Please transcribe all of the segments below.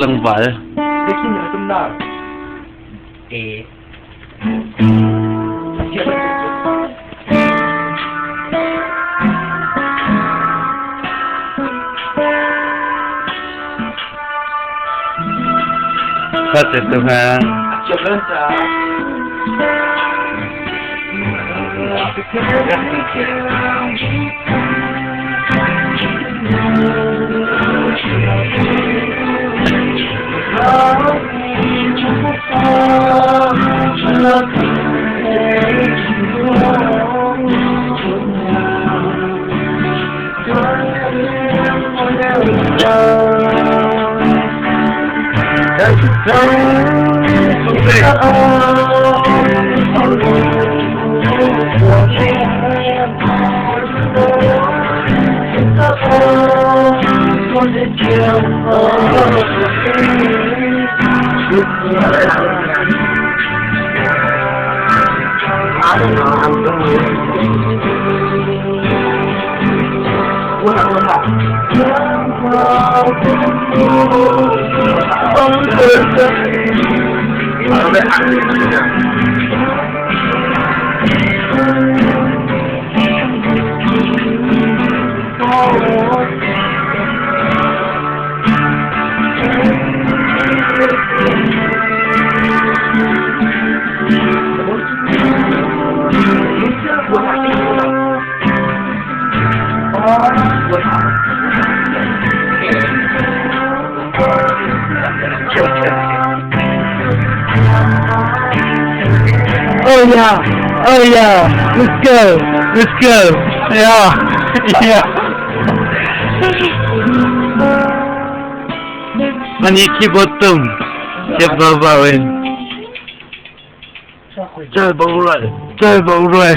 Tlangval. Khat tu ha. Oh yeah, oh yeah, let's go, let's go, yeah, yeah. Mani keyboard tum, siap bau in. Chơi bầu rồi, chơi bầu rồi.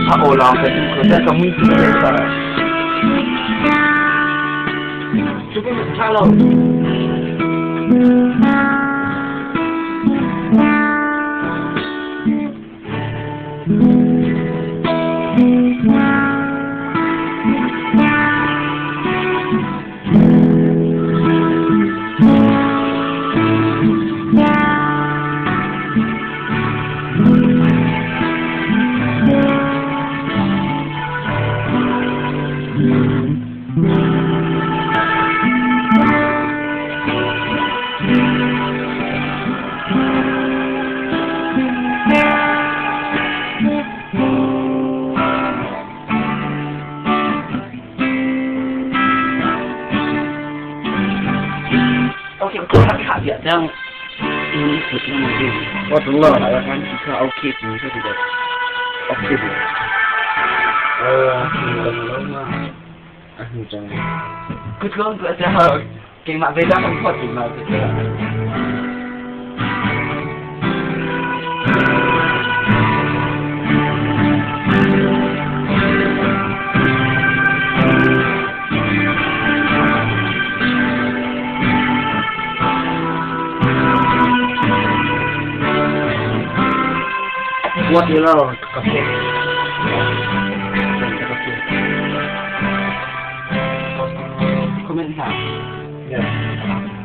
A aw lawng ka duh kho ka mui ti le sa. Cu ka tha lo. Keimah ve dah kan phawt keimah ve. Buat lo kafe. Comment ha. Yeah.